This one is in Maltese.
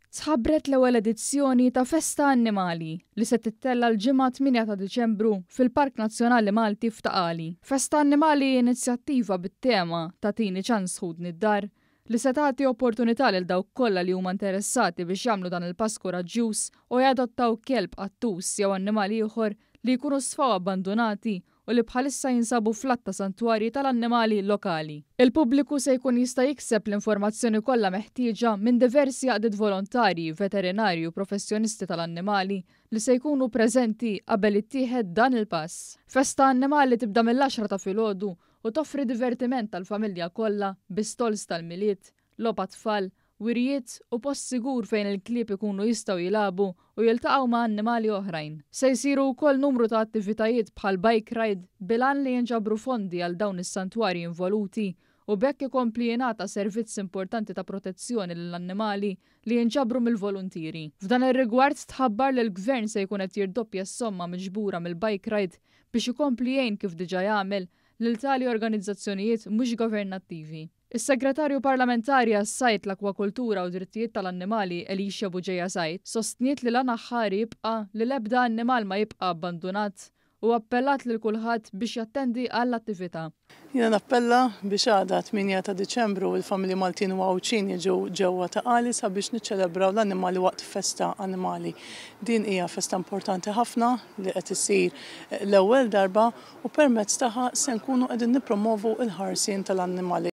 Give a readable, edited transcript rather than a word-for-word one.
Tħabbret l-ewwel edizzjoni ta' Festa Annimali li se tittella' l-Ġimgħa 8 ta' Diċembru fil-Park Nazzjonali Malti f'Ta' Qali. Festa Annimali hi inizjattiva bit-tema 'Tagħtini ċans ħudni d-dar' li se tagħti opportunità lil dawk kollha li huma interessati biex jagħmlu dan il-pass kuraġġjuż u jadottaw kelb, qattus jew annimal ieħor li jkunu sfaw abbandunati u li bħalissa jinsabu fl-għadd ta' santwarji tal-annimali lokali. Il-pubbliku se jkun jista' jikseb l-informazzjoni kollha meħtieġa minn diversi għaqdiet volontarji, veterinarji u professjonisti tal-annimali li se jkunu preżenti qabel jittieħed dan il-pass. Festa Annimali tibda mill-għaxra ta' filgħodu u toffri divertiment għall-familja kollha bi stalls tal-Milied, logħob għat-tfal, wirjiet u post sigur fejn il-klieb ikunu jistgħu jilagħbu u jiltaqgħu ma' annimali oħrajn. Se jsiru wkoll numru ta' attivitajiet bħal bike ride bil-għan li jinġabru fondi għal dawn is-santwarji involuti u b'hekk ikompli jingħata servizz importanti ta' protezzjoni lill-annimali li jinġabru mill-voluntieri. F'dan ir-rigward tħabbar li l-Gvern se jkun qed jirdoppja s-somma miġbura mill-bike ride biex ikompli jgħin kif diġà jagħmel lil tali organizzazzjonijiet mhux governattivi. Is-Segretarju Parlamentari għas-Sajd, l-Akwakultura u Drittijiet tal-Annimali Alicia Bugeja Said sostniet li l-għan aħħari jibqa' li l-ebda annimal ma jibqa' abbandunat u appellat lil kulħadd biex jattendi għall-attività. Jiena nappella biex għada 8 ta' Diċembru il-familji Maltin u Għawdxin jiġu ġewwa Ta' Qali sabiex niċċelebraw l-annimali waqt festa annimali. Din hija festa importanti ħafna li qed issir l-ewwel darba u permezz tagħha se nkunu qegħdin nippromovu l-ħarsien tal-annimali.